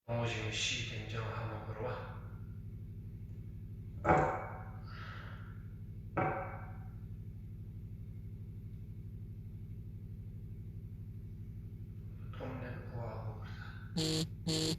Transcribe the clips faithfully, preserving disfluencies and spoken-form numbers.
གང་བ་ཞིག་ནི་ཤི་དེ་འཇང་ཧ་མ་གོ་ར་བ། ཐོམ་ནེ་ཨོ་ཨ་གོ་གོ་ར།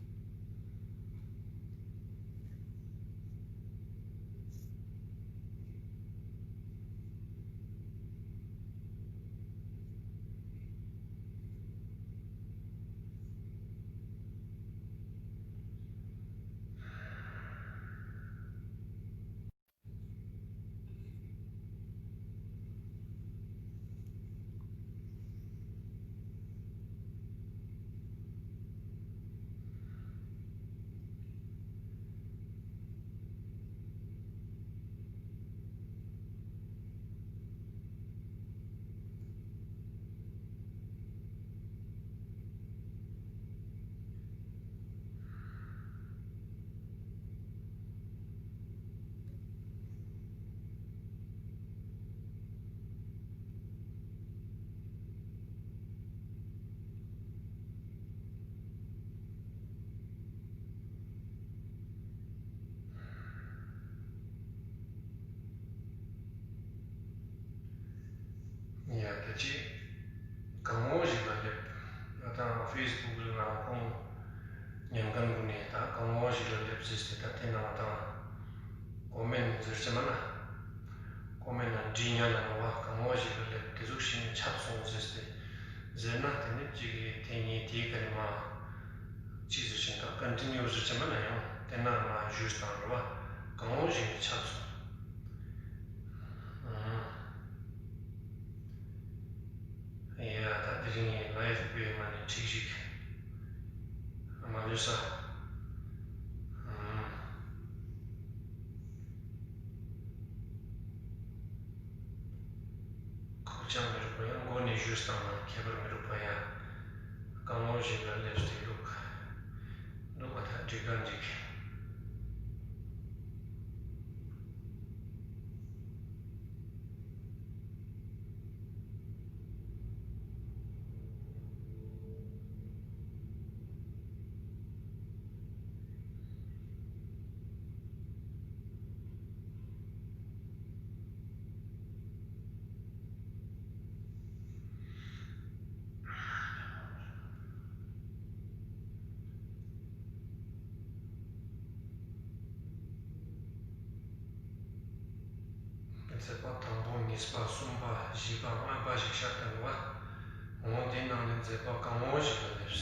ཡ་ད་ཅི་གང་འོང་ཞིག་ལ་སླེབས། ང་དང་ཕེ་སི་བུག་ལ་ང་ཁོང་ཉན་མཁན་ཀུན་ནས་ད་གང་འོང་ཞིག་ལ་སླེབས་ཟེར་ཏེ་ད་དེ་ནང་དང་ཀོ་མེན་ཟེར་ཅི་མ་ན། ཀོ་མེན་ན་འབྲི་ཉན་ལ་ནོ་བ་གང་འོང་ཞིག་ལ་སླེབས་དེ་ཟུག་ཤིག་ནས་ཆགས་སོང་ཟེར་ཏེ་ཟེར་ན་དེ་ནི་གཅིག་གིས་དེ་ངས་དེའི་ཀ་ནས་མ། ཅི་ཟེར་ཞིང་ད་ཀོན་ཊི་ནིའུ་ཟེར་ཅི་མ་ན་ཡང་དེ་ན་མ་ཞུས་དང་རེད་བ། གང་འོང་ཞིག་ནས་ཆགས་སོང་། ཨང་། ཡ་ད་དེ་རིང་ངས་ལའེབ་སྤེལ་མ་ནས་ཁྲིག་ཞིག་མ་ལུས་ས། ཨང་། ཁོག་ཅང་མི་རུག་པ་ཡང་མགོ་ནས་ཞུས་དང་ན་ཁྱད་པར་མི་རུག་པ་ཡ། གང་འོང་ཞིག་ལ་སླེབས་ཏེ་ལུག་ལུག་པ་ད་འགྲིག་ག་འགྲིག་མཛད་པ་དང་པོ་གཉིས་པ་གསུམ་པ་བཞི་པ་ལྔ་པ་ཞིག་ཤར་དུ་འགྲོ་བ། འོང་དེའི་ནང་ནས་མཛད་པ་གང་འོང་ཞིག་ལ་སླེབས།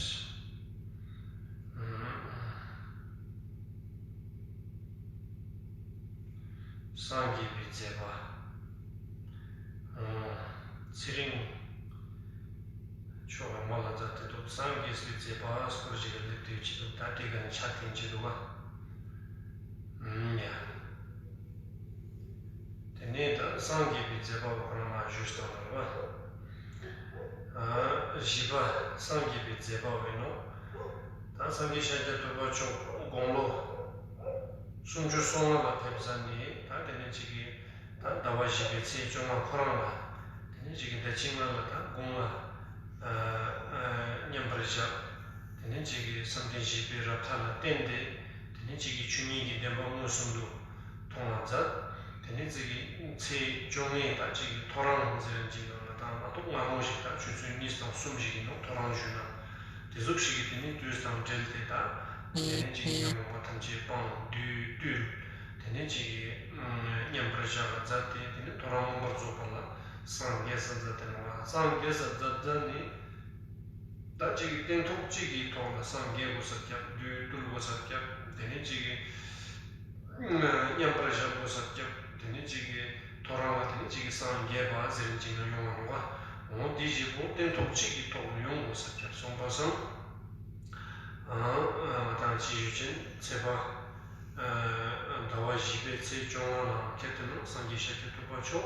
སངས་རྒྱས་པའི་མཛད་པ། ཚེ་རིང་མཆོག་གི་མོ་ལ་མཛད་དེ་འདུག་སངས་རྒྱས་པའི་མཛད་པ་སྐོར་ཞིག་ལ་སླེབས་དུས་ཅི་འདུག་ད་དེ་ག་ནས་ཆ་དེ་ཅི་འདུག་ག་ཡ། དེ་ནས་ད་སངས་རྒྱས་པའི་མཛད་པ་བོ་ཁོ་ན་མ་ཞུས་སོང་རེད་བ། བཞི་པ་སངས་རྒྱས་པའི་མཛད་པ་བོ་ཡིན་ནོ། ད་སངས་རྒྱས་ཤཱཀྱ་ཐུབ་པ་མཆོག་དགུང་ལོ་སུམ་ཅུ་སོ་ལྔ་ལ་ཕེབས་ས་ནས་ད་དེ་ནས་ཅིག་གིས་ད་ཟླ་བ་བཞི་པའི་ཚེས་བཅོ་ལྔ་ཁོ་རང་ལ་དེ་ནས་ཅིག་གིས་ཟླ་གཅིག་སྔ་ལ་ད་དགུང་ལ་མཉམ་པར་བཞག་དེ་ནས་ཅིག་གིས་བསམ་གཏན་བཞི་པའི་རབ་མཐའ་ལ་བརྟེན་ཏེ་དེ་ནས་ཅིག་གིས་ཆོས་ཉིད་ཀྱི་བདེན་པ་མངོན་སུམ་དུ་མཐོང་བ་མཛད། དེ་ནས་ཅིག་གིས་ཚེས་བཅོ་ལྔའི་ད་ཅིག་གིས་ཐོ་རངས་ཟེར་ཅིག་ཡོད་ན་ད་མ་གཏོགས་སྔ་རོལ་ཞིག་ད་ཆུ་ཚོད་གཉིས་དང་གསུམ་ཞིག་གི་ནང་ཐོ་རངས་ཞུས་ན་དེ་ཟུག་ཞིག་གིས་དེ་ནས་དུས་དང་འབྲེལ་ཏེ་ད་དེ་ནས་ཅིག་གིས་ཉོན་མོངས་པ་ཐམས་ཅད་སྤངས་བདུད་བཏུལ། དེ་ནས་ཅིག་གིས་མཉམ་པར་བཞག་པ་མཛད་དེ་དེ་ནས་ཐོ་རངས་མངོན་པར་རྫོགས་པ་ལ་སངས་རྒྱས་ས་མཛད་དེ་ནོ་བ། སངས་རྒྱས་ས་མཛད་མཛད་ནས། ད་གཅིག་གིས་སྟན་ཐོག་གཅིག་གི་ཐོག་ལ་སངས་རྒྱས་དགོས་ས་རྒྱབ། བདུད་བཏུལ་དགོས་ས་རྒྱབ། དེ་ནས་གཅིག་གིས་མཉམ་པར་བཞག་དགོས་ས་རྒྱབ། དེ་ནས་གཅིག་གིས་ཐོ་རངས་པ། དེ་ནས་གཅིག་གིས་སངས་རྒྱས་པ་ཟེར་ཅིག་ན་ཡོང་བ་འགྲོ་བ། འོ་དེ་བཞི་པོ་སྟན་ཐོག་གཅིག་གི་ཐོག་ལ་ཡོང་དགོས་ས་རྒྱབ་སོང་པ་སང་། ང་དང་ཅི་ཞུ་ཅན་ཚེས་པ། ཟླ་བ་བཞི་པའི་ཚེས་བཅོ་ལྔ་ལའང་ཁྱེད་དེ་ནང་སངས་རྒྱས་ཤཱཀྱ་ཐུབ་པ་མཆོག་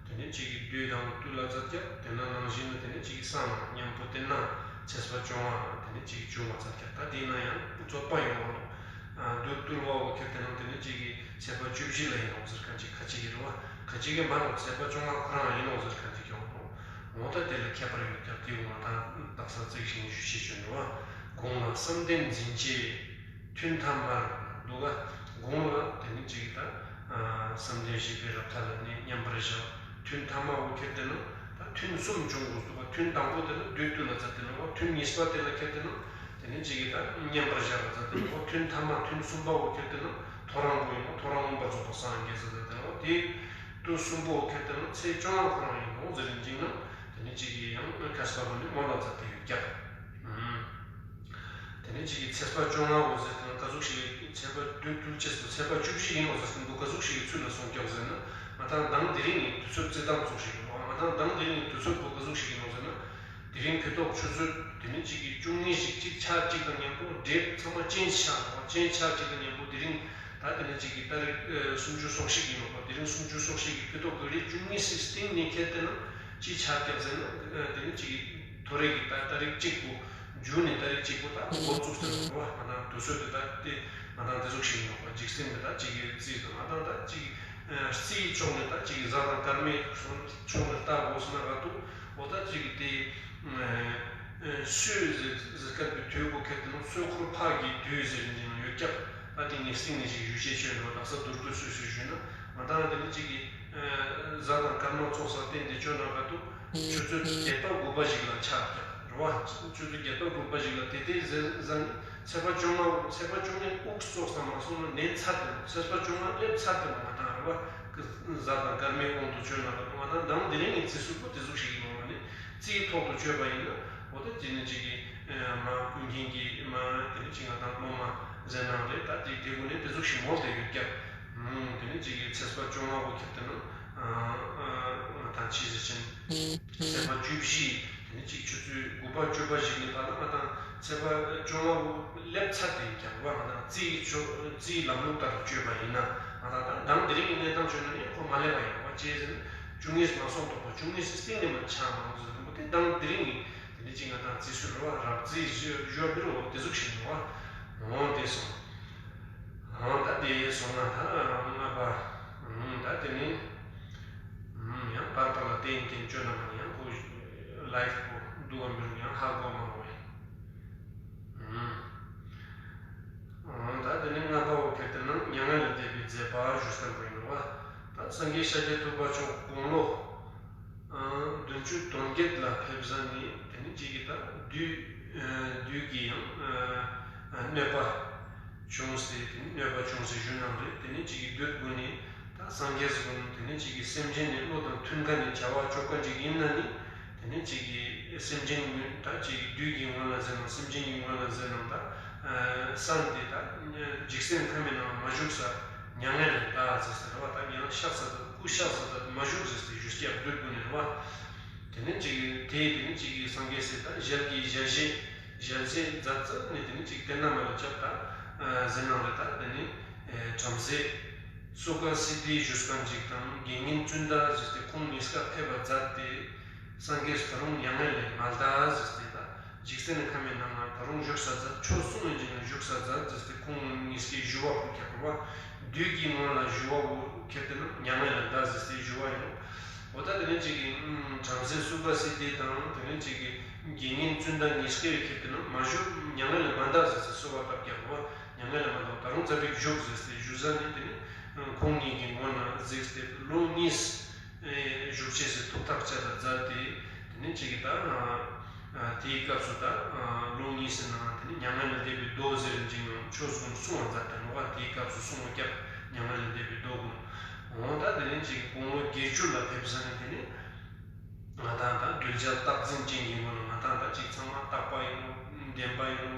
དེ་ནས་གཅིག་གིས་བདུད་དང་བཏུལ་ལ་མཛད་ཀྱང་དེ་ན་ནང་བཞིན་ལ་དེ་ནས་གཅིག་གིས་སངས་མཉམ་པོ་དེ་ན་ཚེས་པ་བཅོ་ལྔ་དེ་ནས་གཅིག་གིས་བྱུང་བ་མཛད་ཀྱང་ད་དེ་ན་ཡང་རྩོད་པ་ཡོང་བ་འདུག་བདུད་བཏུལ་བ་བོ་ཁྱེད་དེ་ནང་དེ་ནས་གཅིག་གིས་ཚེས་པ་བཅུ་བཞི་ལ་ཡིན་ནོ་ཟེར་མཁན་གཅིག་ཁ་ཅིག་གིས་རེད་བ། ཁ་ཅིག་གིས་མ་རེད་ཚེས་པ་བཅོ་ལྔ་ཁོ་རང་ཡིན་ནོ་ཟེར་མཁན་གཅིག་ཡོང་འདུག་འོ་ད་དེ་ལ་ཁྱད་པར་ཡོད་ཀྱང་དེ་འོ་ད་དག་ས་ཚིག་བཞིན་ཞུ་ཤེས་བྱུང་འདུག་བ། དགུང་ལ་བསམ་གཏན་འཛིན་བྱེད། ཐུན་ཐ་མར་འདུག་ག་དགུང་ལ་དེ་ནི་ཅིག་ད་བསམ་གཏན་བཞི་པའི་རབ་མཐའ་ལ་ནི་མཉམ་པར་བཞག་ཐུན་ཐ་མ་འོ་ཁྱེར་ཏེ་ན་ད་ཐུན་གསུམ་འབྱུང་དགོས་འདུག་ག་ཐུན་དང་པོ་དེ་ལ་བདུད་བཏུལ་ལ་མཛད་དེ་ན་འོ་ཐུན་གཉིས་པ་དེ་ལ་ཁྱེར་ཏེ་ན་དེ་ནི་ཅིག་ད་མཉམ་པར་བཞག་ལ་མཛད་དེ་ན་འོ་ཐུན་ཐ་མ་ཐུན་གསུམ་པ་འོ་ཁྱེར་ཏེ་ན་ཐོ་རངས་པོ་ཡིན་ནོ། ཐོ་རངས་མངོན་པར་རྫོགས་པར་སངས་རྒྱས་ས་མཛད་དེ་ན་འོ་དེ་དུས་གསུམ་པོ་འོ་ཁྱེར་ཏེ་ན་ཚེས་བཅོ་ལྔ་ཁོ་རང་ཡིན་ནོ་ཟེར་རིན་ཅིག་ན་དེ་ནི་ཅིག་ཡང་མཁས་པ་པོ་ནི་མོ་ལ་མཛད་དེ་ཡོད་ཀྱག་དེ་ནས་ཅིག་གི་ཚེས་པ་བཅོ་ལྔ་འོ་ཟེར་ན་ག་ཟུག་ཞིག་ཚེས་པ་བདུན་བཏུལ་ཅེས་སུ་ཚེས་པ་བཅུ་བཞི་ཡིན་ནོ་ཟེར་ན་འདུག་ག་ཟུག་ཞིག་གི་ཚུལ་ལ་སོང་ཀྱག་ཟེར་ན་ང་དང་མདང་དེ་རིང་གི་དུས་ཚོད་བརྩི་སྟངས་ཙོགས་ཤིག་ཡིན་ནོ། ང་དང་མདང་དེ་རིང་གི་དུས་ཚོད་པོ་ག་ཟུག་ཞིག་ཡིན་ནོ་ཟེར་ན་དེ་རིང་ཕི་ཏོག་ཆུ་ཚོད་དེ་ནས་ཅིག་གི་བཅུ་གཉིས་ཤིག་ཅིག་ཆ་གཅིག་དང་མཉམ་པོ་འདྲེ་ཚང་མ་གཅིན་ཆག་ནོ། གཅིན་ཆག་གཅིག་དང་མཉམ་པོ་དེ་རིང་ད་དེ་ནས་ཅིག་གི་ཏ་རིག་སུམ་ཅུ་སོ་གཅིག་ཡིན་ནོ། དེ་རིང་སུམ་ཅུ་སོ་གཅིག་གི་ཕི་ཏོག་གི་རེ་བཅུ་གཉིས་སི་སྟེང་ནས་ཁྱེར་ཏེ་ན་ཅི་ཆགས་ཀྱག་ཟེར་ན་དེ་ནི་ཅིག་གི་ཐོ་རེ་གི་ད་ཏ་རིག་གཅིག་པོ་མཇུག་ནས་ཏ་རིག་གཅིག་པོ་ད་འགོ་བཙུགས་ཟེར་བ་ང་དང་དུས་ཚོད་དེ་ད་དེ་ང་དང་དེ་ཟུག་ཞིག་ཡིན་ནོ། འཇིག་རྟེན་དེ་ད་ཅིག་གི་རྩིས་དང་ང་དང་ད་ཅིག་གི་རྩིས་ཕྱོགས་ནས་ད་ཅིག་གི་གཟའ་དང་སྐར་མའི་ཕྱོགས་ནས་ལྟ་དགོས་ཟེར་ན་ག་དུ་འོ་ད་ཅིག་གི་དེ། སྲོད་ཟེར་ཟེར་སྐབས་ཀྱི་དུས་པོ་ཁྱེར་ཏེ་ན་སྲོད་འཁོར་ཕག་གི་དུས་ཟེར་ནས་ཡང་ཡོད་ཀྱག་ད་དེ་ངེས་སྟེང་ནས་ཞིག་ཡུལ་ཆད་ཆོད་འགྲོ་དག་ས་མདོར་བསྡུས་སུ་སུ་ཞུས་ན་ང་དང་དེ་ནི་གཅིག་གི་གཟའ་དང་སྐར་མ་ཚོགས་ས་བསྟན་ཏེ་བཅོས་ན་ག་དུ་ཆུ་ཚོད་བརྒྱད་པ་དགུ་པ་ཞིག་ལ་ཆགས་ཀྱག་རེད་བ། ཆུ་ཚོད་བརྒྱད་པ་དགུ་པ་ཞིག་ལ་དེ་དེ་ཟེར་ཟ་ནི་ཚེས་པ་བཅོ་ལྔ་ཚེས་པ་བཅོ་ལྔའི་དབུགས་ཚོགས་ས་མ་སོང་ན་ནད་ཚར་ཏེ་ནོ། ཚེས་པ་བཅོ་ལྔ་སླེབས་ཚར་ཏེ་ནོ་ང་དང་རེད་བ། གཟའ་དང་སྐར་མའི་དབང་དུ་བཅོས་ན་ལ་ང་དང་མདང་དེ་རིང་གི་རྩིས་ཟུར་པོ་དེ་ཟུག་ཞིག་ཡིན་ནོ་མ་ནི་རྩིས་ཐོག་ཏུ་བཅོས་པ་ཡིན་ན་འོ་ད་དེ་ནི་ཅིག་གི་མ་ཀུན་མཁྱེན་གྱི་མ་དེ་ནི་ཅིག་ང་དང་སློབ་མ་ཟེར་ནང་རེད། ད་དེ་དེ་གུ་ནི་དེ་ཟུག་ཞིག་མོལ་ཏེ་ཡོད་ཀྱག་དེ་ནི་ཅིག་གི་ཚེས་པ་བཅོ་ལྔ་བོ་ཁྱེར་ཏེ་ན་ང་དང་ཕྱི་ཟེར་ཅན། ཚེས་པ་བཅུ་བཞི། དེ་ནི་གཅིག་ཆུ་ཚོད་དགུ་པ་བཅུ་པ་ཞིག་ནས་བར་ལ་ང་དང་ཚེས་པ་བཅོ་ལྔ་བོ་སླེབས་ཚར་ཏེ་ཀྱང་བ་ང་དང་རྩིས་ཆོ་རྩིས་ལམ་ལུགས་ལྟར་དུ་བཅོས་པ་ཡིན་ན་ང་དང་ད་མདང་དེ་རིང་གི་གནས་སྟངས་བཅོས་ན་ནི་ཁོ་མ་སླེབས་པ་ཡིན་པ་ཅེས་ཟེར་ན་བཅུ་གཉིས་མ་སོང་དོགས་པ་བཅུ་གཉིས་སི་སྟེང་ནས་མ་ཆགས་མ་འོང་ཟེར་ན་དེ་མདང་དེ་རིང་གི་དེ་ནི་གཅིག་ང་དང་རྩིས་སུ་རུ་བ་རབ་རྩིས་ཞོ་ཞོ་བི་རུ་དེ་ཟུག་ཞིག་འདུག་བ་འོང་དེ་སོང་། འོང་ད་དེ་སོང་ན་ད་ལྔ་པ་ད་དེ་ནི། ཡང་པར་པར་ལ་བརྟེན་བརྟེན་བཅོས་ན་མ་ཡང་ཁོ་ལའིཕ་ཁོ་འདུག་བ་མི་རུང་ཡང་ཧ་གོ་མ་གོ་ཡིན། ད་དེ་ནི་ལྔ་པ་བོ་ཁྱེར་ཏེ་ན་མྱ་ངན་ལས་འདས་པའི་མཛད་པ་ཞུ་སྟངས་པོ་ཡིན་ནོ་བ། ད་སངས་རྒྱས་ཤཱཀྱ་ཐུབ་པ་མཆོག་དགུང་ལོ་བདུན་ཅུ་དོན་བརྒྱད་ལ་ཕེབས་ས་ནི་དེ་ནི་གཅིག་གི་ད་བདུད་བདུད་ཀྱི་ཡང་གནོད་པ། བྱུང་སྟེ་དེ་ནི་གནོད་པ་བྱུང་སྟེ་བཞུགས་གནང་རེད། དེ་ནི་གཅིག་གི་བདུད་ཀུན་ནི་ད་སངས་རྒྱས་ཀུན་དེ་ནི་གཅིག་གི་སེམས་ཅན་ནི་བློ་དང་མཐུན་ཁ་ནས་བྱ་བ་ཆོག་ཁ་ཅིག་ཡིན་ན་ནི་དེ་ནི་གཅིག་གི་སེམས་ཅན་ཀུན་ད་གཅིག་གི་བདུད་ཀྱི་ངོ་ལ་ཟེར་ནང་སེམས་ཅན་གྱི་ངོ་ལ་ཟེར་ནང་ད་བསམ་སྟེ་ད་འཇིག་རྟེན་ཁམས་ནང་མ་བཞུགས་ས་མྱ་ངན་ལས་འདའ་ཟེར་ཟེར་བ་ད་ཡང་གཤགས་ས་ད་སྐུ་གཤགས་ས་ད་མ་བཞུགས་ཟེར་ཏེ་བཞུགས་སྐྱབས་བདུད་ཀུན་ནི་རེད་བ། དེ་ནས་གཅིག་གིས་དེ་དེ་ནས་གཅིག་གིས་སངས་རྒྱས་སྲས་དང་ཞལ་གྱི་ཞལ་བཞེས་ཞལ་བཞེས་མཛད་མཛད་ནས་དེ་ནས་གཅིག་དེ་ན་མ་ལ་ཁྱབ་དང་ཟེར་ནང་ལས་དང་དེ་ནས་བྲམ་ཟེ་སུ་ཀ་སིདྡྷི་ཞུ་སྐམ་གཅིག་དང་དགེ་བསྙེན་ཙུན་ད་ཟེར་ཏེ་ཁོང་ཉིས་ཀ་ཕེབས་པ་མཛད་དེ་སངས་རྒྱས་ད་རུང་མྱ་ངན་ལས་མ་འདའ་ཟེར་ཏེ་དང་འཇིག་རྟེན་ཁམས་ནང་ང་ད་རུང་བཞུགས་ས་མཛད་ཆོས་གསུང་བའི་འཇིག་ན་བཞུགས་ས་མཛད་ཟེར་ཏེ་ཁོང་ཉིས་ཀའི་ཞུ་བ་ཁོ་ཁྱབ་པ་བདུད་ཀྱི་ངོ་ལ་ཞུ་བ་བོ་ཁྱེར་ཏེ་ན་མྱ་ངན་ལས་འདའ་ཟེར་ཏེ་ཞུ་བ་ཡིན་ནོ། འོ་ད་དེ་ནས་གཅིག་གིས་བྲམ་ཟེ་སུ་ཀ་སིདྡྷི་དང་དེ་ནས་གཅིག་གིས་དགེ་བསྙེན་ཙུན་ད་ཉིས་ཀའི་ཁྱེར་ཏེ་ན་མ་བཞུགས་མྱ་ངན་ལས་མ་འདའ་ཟེར་ཏེ་གསོལ་བ་བཏབ་ཀྱང་འོ་མྱ་ངན་ལས་མ་འདའ་ད་རུང་ཙ་པིག་བཞུགས་ཟེར་ཏེ་ཞུ་ས་ནི་དེ་ནི་ཁོང་གཉིས་ཀྱི་ངོ་ན་གཟིགས་ཏེ་ལོ་གཉིས་བཞུགས་བྱས་སུ་ཐུགས་ཐག་བཅད་ལ་མཛད་དེ་དེ་ནས་གཅིག་གིས་ད་དེའི་སྐབས་སུ་ད་ལོ་གཉིས་ཟེར་ན་དེ་ནི་མྱ་ངན་ལས་འདས་པའི་མདོ་ཟེར་འཇིག་ནང་ཆོས་གསུང་གསུང་བ་མཛད་དེ་ནོ་བ། དེའི་སྐབས་སུ་གསུང་བ་སྐྱབས་མྱ་ངན་ལས་འདས་པའི་མདོ་ཀུན། འོ་ད་དེ་ནས་གཅིག་དགུང་ལོ་བརྒྱད་ཅུ་ལ་ཕེབས་ས་ནི་དེ་ནི་ང་དང་ད་གདུལ་བྱ་རྟག་འཛིན་ཅན་གྱི་ངོ་ལ་ང་དང་ད་གཅིག་ཚང་མ་རྟག་པ་ཡིན་ནོ་བདེན་པ་ཡིན་ནོ་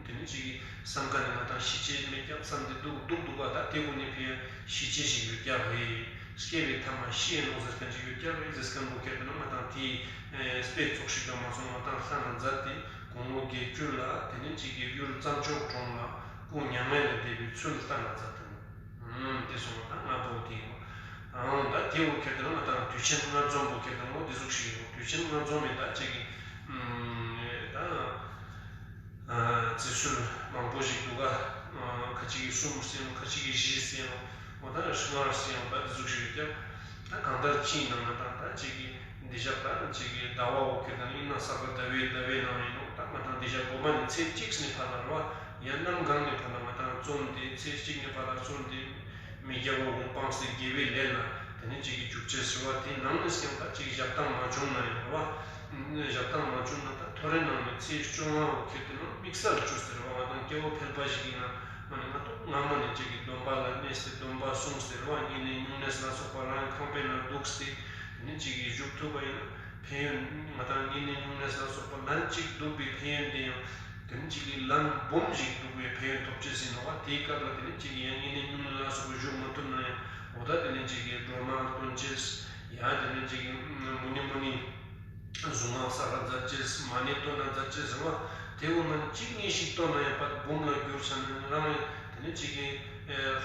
དེ་ནི་གཅིག་གི་བསམ་ཁ་ནས་ང་དང་ཤི་ཆེད་མེད་ཀྱང་བསམ་དེ་སྡུག་སྡུག་སྡུག་པ་ད་དེ་ཀུན་ནི་ཕན་ཤི་ཆེད་ཞིག་ཡོད་ཀྱག་རེད། སྐྱེ་བའི་ཐ་མ་ཤི་ཡིན་ནོ་ཟེར་མཁན་ཅིག་ཡོད་ཀྱག་རེད་ཟེར་མཁན་པོ་ཁྱེར་ཏེ་ན་ང་དང་དེའི་དཔེ་ཚོགས་ཤིག་དང་མ་སོང་ང་དང་ལྷ་ན་མཛད་དེ་དགུང་ལོ་བརྒྱད་ཅུ་ལ་དེ་ནས་གཅིག་གི་ཡུལ་རྩྭ་མཆོག་གྲོང་ལ་སྐུ་མྱ་ངན་ལས་འདས་པའི་ཚུལ་བསྟན་ལ་མཛད་དེ་ནོ། དེ་སོང་བ་དང་ལྔ་པོ་དེ་ཡིན་པ། ད་དེ་འོ་ཁྱེར་ཏེ་ན་ང་དང་དུས་ཆེན་ལྔ་འཛོམས་པོ་ཁྱེར་ཏེ་ན་འོ་དེ་ཟུག་ཞིག་ཡིན་ནོ། དུས་ཆེན་ལྔ་འཛོམས་མེད་ད་གཅིག་གི་ད། རྩི་སྲོལ་མང་པོ་ཞིག་འདུག་ག་ཁ་ཅིག་གིས་གསུམ་ཟེར་ཡང་ཁ་ཅིག་གིས་བཞི་ཟེར་ཡང་འོ་ད་ལྔ་ཟེར་ཡང་ད་འདི་ཟུག་ཞིག་ཡོད་ཀྱང་ད་གང་ལྟར་ཅི་ཡིན་ནའང་ད་ད་ཅིག་གིས་འདི་ཞག་ད་ཅིག་གིས་ཟླ་བ་འོ་ཁྱེར་ད་ཡིན་ན་ས་ག་ཟླ་བའི་ཟླ་བའི་ནང་ཡིན་ནོ། ད་ང་དང་འདི་ཞག་འགོ་མ་ནས་ཚེས་གཅིག་ནས་ཕར་ལ་རེད་བ། ཡང་གནམ་གང་ནས་ཕར་ལ་ང་དང་བཙོངས་ཏེ་ཚེས་གཅིག་ནས་ཕར་ལ་བཙོངས་ཏེ་མི་རྒྱལ་བ་དབང་སྤངས་སའི་དགེ་བའི་ལས་ལ་དེ་ནས་ཅིག་གི་འཇུག་ཅེས་ཟེར་བ་དེ་ནང་ནས་ཀྱང་ད་ཅིག་ཞབས་ཐང་མ་བྱུང་ན་ཡང་བ། ཞབས་ཐང་མ་བྱུང་ན་ད་ཐོ་རེ་ནང་ནས་ཚེས་བཅོ་ལྔ་བོ་ཁྱེར་ཏེ་ནང་དམིགས་བསལ་བཅུ་ཟེར་བ་ང་དང་སྐྱེ་བོ་ཕལ་པ་ཞིག་ཡིན་ན་མ་ནི་ང་ཏོག་སྔ་མ་ནས་ཅིག་གི་སྡོམ་པ་ལ་གནས་ཏེ་སྡོམ་པ་སྲུང་ཟེར་བ་གཉིས་ནས་སྨྱུང་གནས་ལ་སོགས་པ་རང་ཁང་པའི་ནང་འདུག་སྟེ་དེ་ནས་ཅིག་གི་བཞུགས་ཐུབ་པ་ཡིན་ན། ཕན་ཡོན་ང་དང་གཉིས་ནས་སྨྱུང་གནས་ལ་སོགས་པ་ལན་གཅིག་འདུག་པའི་ཕན་ཡོན་དེ་ཡང་དེ་ནི་གཅིག་གི་ལན་འབུམ་ཞིག་འདུག་པའི་ཕན་ཡོན་ཐོབ་ཅེས་ཡིན་ནོ་བ། དེའི་སྐབས་ལ་དེ་ནི་གཅིག་གི་ཡང་གཉིས་ནས་སྨྱུང་གནས་ལ་སོགས་པ་བཞུགས་མ་ཐུབ་ན་ཡང་འོ་ད་དེ་ནི་གཅིག་གི་སྒྲོལ་མ་འདོན་ཅེས་ཡང་དེ་ནི་གཅིག་གི་མུ་ནི་མུ་ནི་གཟུངས་སྔགས་ས་ར་མཛད་ཅེས་མ་ཎི་བཏོན་ན་མཛད་ཅེས་ཟེར་བ་དེ་འོ་ན་གཅིག་གཉིས་ཤིག་བཏོན་ན་ཡང་ཕར་འབུམ་ལ་འགྱུར་ཆ་ན་རང་ཡང་དེ་ནི་གཅིག་གི་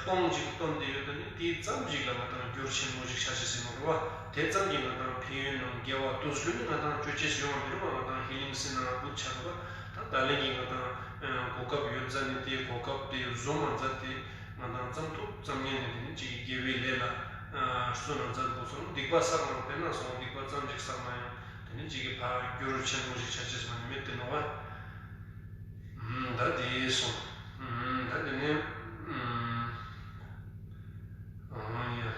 སྟོང་གཅིག་བཏོན་ཏེ་ཡོད་དེ་ནི་དེའི་ཙམ་ཞིག་ལ་ང་དང་འགྱུར་ཆེན་མོ་ཞིག་ཆགས་ཤེས་སྲིད་མ་རེད་བ། དེ་ཙམ་གྱིས་ང་དང་ཕན་ཡོན་ནམ་དགེ་བ་དུས་རྒྱུན་ནི་ང་དང་སྤྱོད་ཅེས་ཡོང་བ་མི་རུང་བ་ང་དང་ཧི་ལིང་སི་ནང་བུད་ཆགས་འདུག་བ། ད་ད་ལན་གྱི་ང་དང་གོ་སྐབས་ཡོད་ཙང་ནི་དེའི་གོ་སྐབས་དེ་བཟུང་བ་མཛད་དེ་ང་དང་ཙམ་ཐུབ་ཙམ་ཉན་ནས་དེ་ནི་གཅིག་གི་དགེ་བའི་ལས་ལ་བརྩོན་ན་མཛད་དགོས་སོང་། སྡིག་པ་བསགས་ན་དེ་ན་སོང་སྡིག་པ་ཙམ་ཞིག་བསགས་ན་ཡང་དེ་ནི་གཅིག་གི་ཕར་འགྱུར་ཆེན་མོ་ཞིག་ཆགས་ཅེས་མ་ནི་མེད་དེ་ནོ་བ། ད་དེ་སོང་། ད་དེ་ནས་ཨང་ཡ།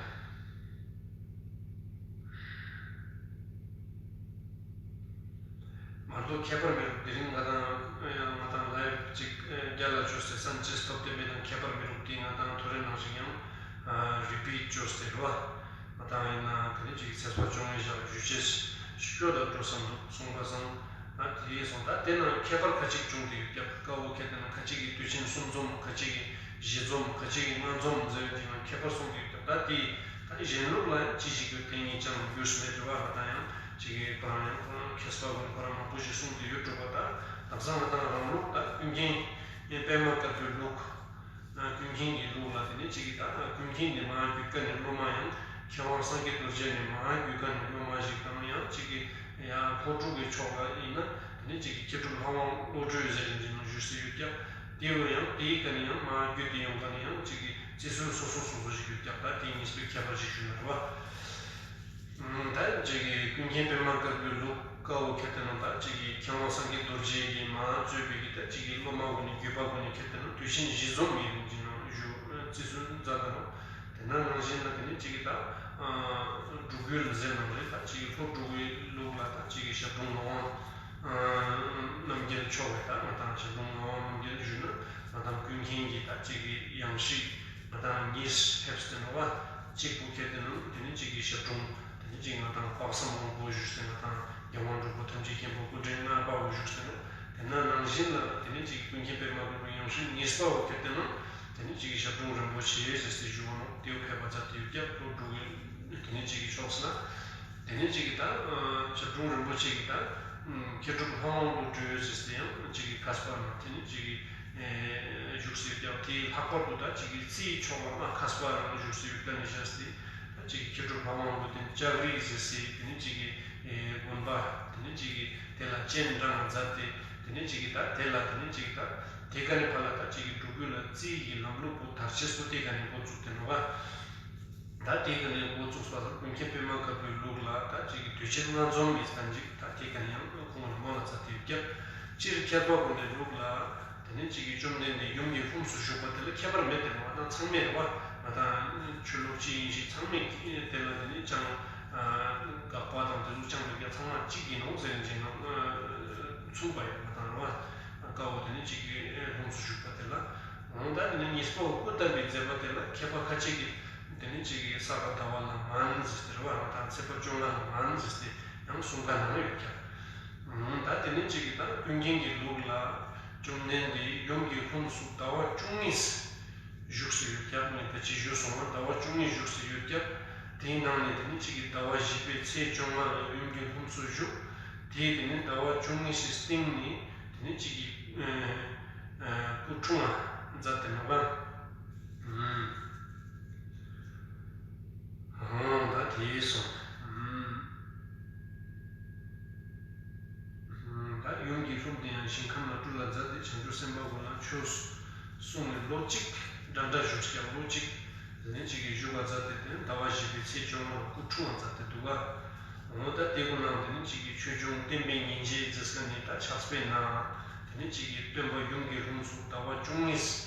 མ་གཏོགས་ཁྱད་པར་མེད། དེ་རིང་ང་དང་ང་དང་ལའིབ་ཅིག་རྒྱ་ལ་བཅོས་ཏེ་སན་ཅེས་ཐོབ་དེ་མེད་དང་ཁྱད་པར་མི་རུང་དེ་ང་དང་ཐོ་རེ་ནང་བཞིན་ཡང་རི་པིད་བཅོས་ཏེ་རེད་བ། ང་དང་ཡིན་ན་དེ་ནི་ཅིག་ཚེས་པ་བཅོ་ལྔའི་ཞག་ཞུ་ཅེས་ཤོད་ད་འགྲོ་བསམ་འདུག་སོང་པ་སང་། ད་དེ་སོང་ད་དེ་ནང་ཁྱད་པར་ཁ་ཅིག་བྱུང་དེ་ཡོད་ཀྱང་དཀའ་བོ་ཁྱེད་དེ་ན་ཁ་ཅིག་གིས་དུས་ཆེན་གསུམ་འཛོམས་ཁ་ཅིག་གིས་བཞི་འཛོམས་ཁ་ཅིག་གིས་ལྔ་འཛོམས་ཟེར་དེ་ནང་ཁྱད་པར་སོང་དེ་ཡོད་ཀྱང་ད་དེ་ད་གཞན་ལུགས་ལ་ཡང་ཅི་ཞིག་ཡོད་དེ་ངས་ཅང་རྒྱུས་མེད་དྲི་བ་ལ་ད་ཡང་ཅིག་གིས་ཁོ་རང་ཡང་ཁོ་རང་མཁས་པ་ཀུན་ཁོ་རང་མང་པོ་ཞིག་གསུངས་དེ་ཡོད་འགྲོ་བ། ད་དག་ས་ང་དང་རང་ལུགས་ད་ཀུན་མཁྱེན་པདྨ་དཀར་པོའི་ལུགས། ཀུན་མཁྱེན་གྱི་ལུགས་ལ་དེ་ནས་གཅིག་གིས་ད་ཀུན་མཁྱེན་ནས་མར་བརྒྱུད་ཀ་ནས་སློབ་མ་ཡང་མཁས་དབང་སངས་རྒྱས་རྡོ་རྗེ་ནས་མར་བརྒྱུད་ཀ་ནས་སློབ་མ་ཞིག་དང་ཡང་གཅིག་གིས་ཡང་ལྷོ་འབྲུག་གི་ཕྱོགས་ལ་ཡིན་ན་དེ་ནས་གཅིག་གིས་མཁས་གྲུབ་ལྷ་དབང་བློ་གྲོས་ཟེར་མཁན་ཅིག་ནང་བཞུགས་སུ་ཡོད་ཀྱང་དེ་བས་ཡང་དེའི་ཀ་ནས་ཡང་མར་བརྒྱུད་དེ་ཡོང་ཀ་ནས་ཡང་གཅིག་གིས་རྩི་སྲོལ་སོ་སོ་སོ་སོ་ཞིག་ཡོད་ཀྱང་ད་དེ་གཉིས་པོའི་ཁྱད་པར་ཞིག་ཞུ་ན་རེད་བ། ད་ཅིག་གིས་ཀུན་མཁྱེན་པདྨ་དཀར་པོའི་ལུགས་དཀའ་བོ་ཁྱེར་ཏེ་ན་ད་ཅིག་གིས་མཁས་དབང་སངས་རྒྱས་རྡོ་རྗེ་ཡིས་མ་གཙོས་པའི་གི་ད་ཅིག་གིས་སློབ་མ་ཀུན་ནས་བརྒྱུད་པ་ཀུན་ནས་ཁྱེར་ཏེ་ན་དུས་ཆེན་བཞི་འཛོམས་ཡིན་རུང་ཅིག་ནང་བཞུགས་རྩི་སྲོལ་མཛད་ད་ནོ། དེ་ན་ནང་བཞིན་ལ་དེ་ནས་ཅིག་གིས་ད་འབྲུག་ཡུལ་ཟེར་ནང་རེད། ད་ཅིག་གིས་ལྷོ་འབྲུག་གི་ལུགས་ལ་ད་ཅིག་གིས་ཞབས་དྲུང་ངག་དབང་རྣམ་རྒྱལ་མཆོག་གིས་ད་ང་དང་ཞབས་དྲུང་ངག་དབང་རྣམ་རྒྱལ་ཞུས་ན་ང་དང་ཀུན་མཁྱེན་གྱི་ད་ཅིག་གིས་ཡང་སྲིད་ང་དང་གཉིས་ཕེབས་ཏེ་ནོ་བ། གཅིག་པུ་ཁྱེར་ཏེ་ན་དེ་ནི་གཅིག་གི་ཞབས་དྲུང་དེ་ནི་གཅིག་ང་དང་དཔག་བསམ་དབང་པོ་བཞུགས་ཟེར་ན་དང་རྒྱལ་དབང་འབྲུག་པ་ཐམས་ཅད་མཁྱེན་པ་སྐུ་ཕྲེང་ལྔ་པ་བོ་བཞུགས་ཟེར་ན་དེ་ན་ནང་བཞིན་ལ་དེ་ནི་གཅིག་ཀུན་མཁྱེན་པདྨ་དཀར་པོའི་ཡང་སྲིད་གཉིས་པ་བོ་ཁྱེར་ཏེ་ན་དེ་ནི་གཅིག་གི་ཞབས་དྲུང་རིན་པོ་ཆེ་ཟེར་སྲིད་བཞུགས་པ་ནོ། དེའུ་ཕེབས་པ་ཙམ་དེ་ཡོད་ཀྱང་ལྷོ་འབྲུག་གི་དེ་ནི་གཅིག་གི་ཕྱོགས་ཟེར་ན། དེ་ནས་གཅིག་གིས་ད་ཞབས་དྲུང་རིན་པོ་ཆེ་གིས་ད་མཁས་གྲུབ་ལྷ་དབང་བློ་གྲོས་ཟེར་ཏེ་ཡང་གཅིག་གིས་མཁས་པ་ནང་དེ་ནས་གཅིག་གིས་བཞུགས་སུ་ཡོད་ཀྱང་དེའི་ལྷག་པར་དུ་ད་གཅིག་གིས་རྩིའི་ཕྱོགས་ལ་མ་མཁས་པ་རང་བཞུགས་སུ་ཡོད་ཀྱང་ནས་བཞག་སྟེ་ད་གཅིག་གིས་མཁས་གྲུབ་ལྷ་དབང་བློ་དེ་ནས་ལྕགས་རི་ཟེར་སྟེ་དེ་ནས་གཅིག་གིས་དགོན་པ་དེ་ནས་གཅིག་གིས་དེ་ལ་སྤྱན་དྲངས་མཛད་དེ་དེ་ནས་གཅིག་གིས་ད་དེ་ལ་དེ་ནས་གཅིག་ད་དེ་ག་ནས་ཕར་ལ་ད་གཅིག་གིས་འབྲུག་ཡུལ་ལ་རྩིའི་གི་ལམ་ལུགས་པོ་དར་ཆེ་སོ་དེ་ག་ནས་འགོ་བཙུགས་ཏེ་ནོ་བ། ད་དེ་ག་ནས་འགོ་བཙུགས་པ་དང་ཀུན་མཁྱེན་པདྨ་དཀར་པོའི་ལུགས་ལ་ད་ཅིག་གི་དུས་ཆེན་ལྔ་འཛོམས་ཡིན་ཙང་ཅིག་ད་དེ་ག་ནས་ཡང་ཁོང་ལ་མོ་ལ་ཚ་དེ་བརྒྱབ། སྤྱིར་མཁས་པ་ཀུན་ནས་ལུགས་ལ་དེ་ནས་ཅིག་གི་བཅོམ་ལྡན་འདས་ཡུམ་གྱི་ལྷུམས་སུ་ཞུགས་པ་དེ་ལ་ཁྱད་པར་མེད་དེ་ང་དང་ཚང་མས་རེད་བ། ང་དང་ཆོས་ལུགས་ཅི་ཡིན་ཞིག་ཚང་མས་དེ་ལ་དེ་ནས་ཅང་དགག་པ་དང་དེ་ཚོ་ཅང་མེད་ཀྱང་ཚང་མ་གཅིག་ཡིན་ནོ་ཟེར་ནས་ཅིག་ནང་མཚུངས་པ་ཡོད་ང་དང་རེད་བ། དཀའ་བོ་དེ་ནས་ཅིག་གི་ལྷུམས་སུ་ཞུགས་པ་དེ་ལ། འོང་ད་དེ་ནས་གཉིས་པ་འོ་སྐུ་བལྟམས་པའི་མཛད་པ་དེ་ལ་མཁས་པ་ཁ་ཅིག་གིས་དེ་ནས་ཅིག་གིས་ས་ག་ཟླ་བ་ལ་ངན་ཟེར་ཏེ་རེད་བ། ང་དང་ཚེས་པ་བཅོ་ལྔ་ལ་ངན་ཟེར་ཏེ་ཡང་གསུང་མཁན་ནང་ཡོད་ཀྱང་། འོང་ད་དེ་ནས་ཅིག་གིས་ད་ཀུན་མཁྱེན་གྱི་ལུགས་ལ་བཅོམ་ལྡན་འདས་ཡུམ་གྱི་ལྷུམས་སུ་ཟླ་བ་བཅུ་གཉིས་བཞུགས་སུ་ཡོད་ཀྱང་ངས་ད་ཅི་ཞུས་སོང་བ་ཟླ་བ་བཅུ་གཉིས་བཞུགས་སུ་ཡོད་ཀྱང་དེའི་ནང་ནས་དེ་ནས་ཅིག་གིས་ཟླ་བ་བཞི་པའི་ཚེས་བཅོ་ལྔ་ལ་ཡུམ་གྱི་ལྷུམས་སུ་བཞུགས། དེའི་དེ་ནས་ཟླ་བ་བཅུ་གཉིས་སི་སྟེང་ནས་དེ་ནས་ཅིག་གིས་སྐུ་འཁྲུངས་པ་མཛད་དེ་ནོ་ག་ཨང་ད་དེ་སོང་། ད་ཡུམ་གྱི་ལྷུམས་དེ་ཡང་ཞིང་ཁམས་ལ་སྤྲུལ་ལ་མཛད་དེ་བྱང་ཆུབ་སེམས་དཔའ་ཀུན་ལ་ཆོས་གསུངས་ནས་ལོ་གཅིག་འདྲ་འདྲ་བཞུགས་ཀྱང་ལོ་གཅིག་དེ་ནས་ཅིག་གིས་བཞུགས་པ་མཛད་དེ་དེ་ནས་ཟླ་བ་བཞི་པའི་ཚེས་བཅོ་ལྔ་ལ་སྐུ་འཁྲུངས་པ་མཛད་དེ་འདུག་ག་འོ་ད་དེ་ཀུན་ནང་དེ་ནས་ཅིག་གིས་ཆོས་འབྱུང་བསྟན་པའི་ཉིན་བྱེད་ཟེར་ས་ནས་ད་ཕྱག་དཔེ་ནང་དེ་ དེ་ནས་གཅིག་གིས་སྟོན་པ་ཡུམ་གྱི་ལྷུམས་སུ་ཟླ་བ་བཅུ་གཉིས་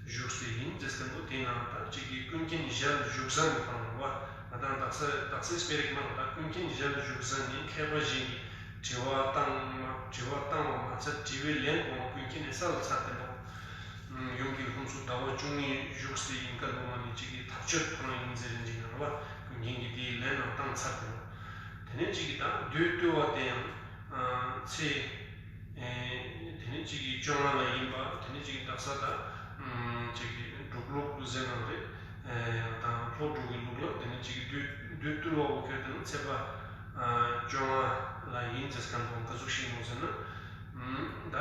བཞུགས་སའི་ཡིན་ཟེར་མཁན་པོ་དེ་ནང་ད་གཅིག་གིས་ཀུན་མཁྱེན་ཞལ་བཞུགས་ས་ནས་ཁོ་རང་རེད་བ། ང་དང་དག་ས་དག་སའི་སྤེ་ར་ནང་ད་ཀུན་མཁྱེན་ཞལ་བཞུགས་ས་ནས་མཁས་པ་གཞན་གྱིས་དྲི་བ་བཏང་མ་དྲི་བ་བཏང་བ་མ་ཚད་དྲི་བའི་ལན་གོང་ཀུན་མཁྱེན་ནས་ས་ལ་ཚར་ཏེ་འདུག་ཡུམ་གྱི་ལྷུམས་སུ་ཟླ་བ་བཅུ་གཉིས་བཞུགས་སའི་ཡིན་སྐད་འདུག་མ་ནི་གཅིག་གིས་ཐག་ཆོད་ཁོ་རང་ཡིན་ཟེར་རིན་ཅིག་ནང་རེད་བ། ཀུན་མཁྱེན་གྱིས་དེའི་ལན་ནང་བཏང་ཚར་ཏེ་འདུག་དེ་ནས་གཅིག་གིས་ད་བདུད་བཏུལ་བ་དེ་ཡང་ཚེ། ཨེ། དེ་ནས་གཅིག་གིས་བཅོ་ལྔ་ལ་ཡིན་པ། དེ་ནས་གཅིག་གིས་དག་ས་ད་ཨམ། གཅིག་གིས་འབྲུག་ལུགས་ཟེར་ནང་རེད། ཨེ། ཡང་དང་ལྷོ་འབྲུག་གི་ལུགས་ལ་དེ་ནས་གཅིག་གིས་བདུད་བདུད་བཏུལ་བའོ་ཁྱེར་དེ་ན་ཚེས་པ་ཨ། བཅོ་ལྔ་ལ་ཡིན་ཟེར་མཁན་པོ་ག་ཟུག་ཞིག་ཡིན་ནོ་ཟེར་ན། ཨམ། ད་